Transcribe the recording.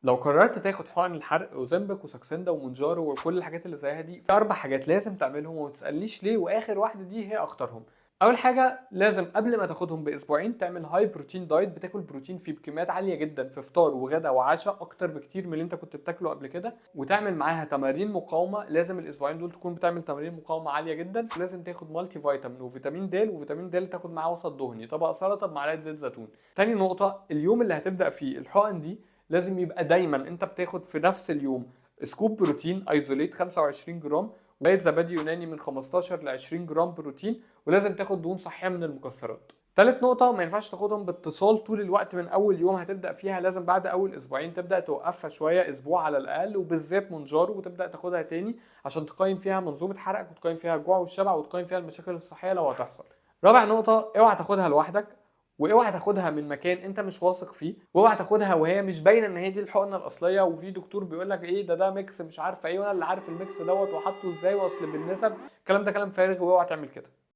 لو قررت تاخد حقن الحرق Ozempic وساكسندا ومونجارو وكل الحاجات اللي زيها دي، في 4 حاجات لازم تعملهم وما تسالنيش ليه، واخر واحدة دي هي اخطرهم. اول حاجة لازم قبل ما تاخدهم باسبوعين تعمل high protein diet، بتاكل بروتين فيه بكميات عالية جدا في فطار وغدا وعشاء اكتر بكتير من اللي انت كنت بتاكله قبل كده، وتعمل معاها تمارين مقاومة. لازم الاسبوعين دول تكون بتعمل تمارين مقاومة عالية جدا. لازم تاخد multivitamin وفيتامين د، وفيتامين د تاخد معاه وسط دهني، طبق سلطة بمعلقه زيت زيتون. تاني نقطة، اليوم اللي هتبدا فيه الحقن دي لازم يبقى دايما انت بتاخد في نفس اليوم scoop protein isolate 25 جرام، وكوبايه زبادي يوناني من 15 ل 20 جرام بروتين، ولازم تاخد دهون صحية من المكسرات. تالت نقطة، ما ينفعش تاخدهم باتصال طول الوقت من أول يوم هتبدأ فيها، لازم بعد أول أسبوعين تبدأ توقفها شوية، أسبوع على الأقل، وبالذات مونجارو، وتبدأ تاخدها تاني عشان تقيم فيها منظومة حرقك، وتقيم فيها الجوع والشبع، وتقيم فيها المشاكل الصحية لو هتحصل. رابع نقطة، اوعى تاخدها لوحدك، واوعى تاخدها من مكان انت مش واثق فيه، واوعى تاخدها وهي مش باينة ان هي دي الحقنة الاصلية، وفي دكتور بيقول لك ايه ده mix مش عارفه ايه، وانا اللي عارف ال mix دوت وحاطه ازاي واصل بالنسب. الكلام ده كلام فارغ، واوعى تعمل كده.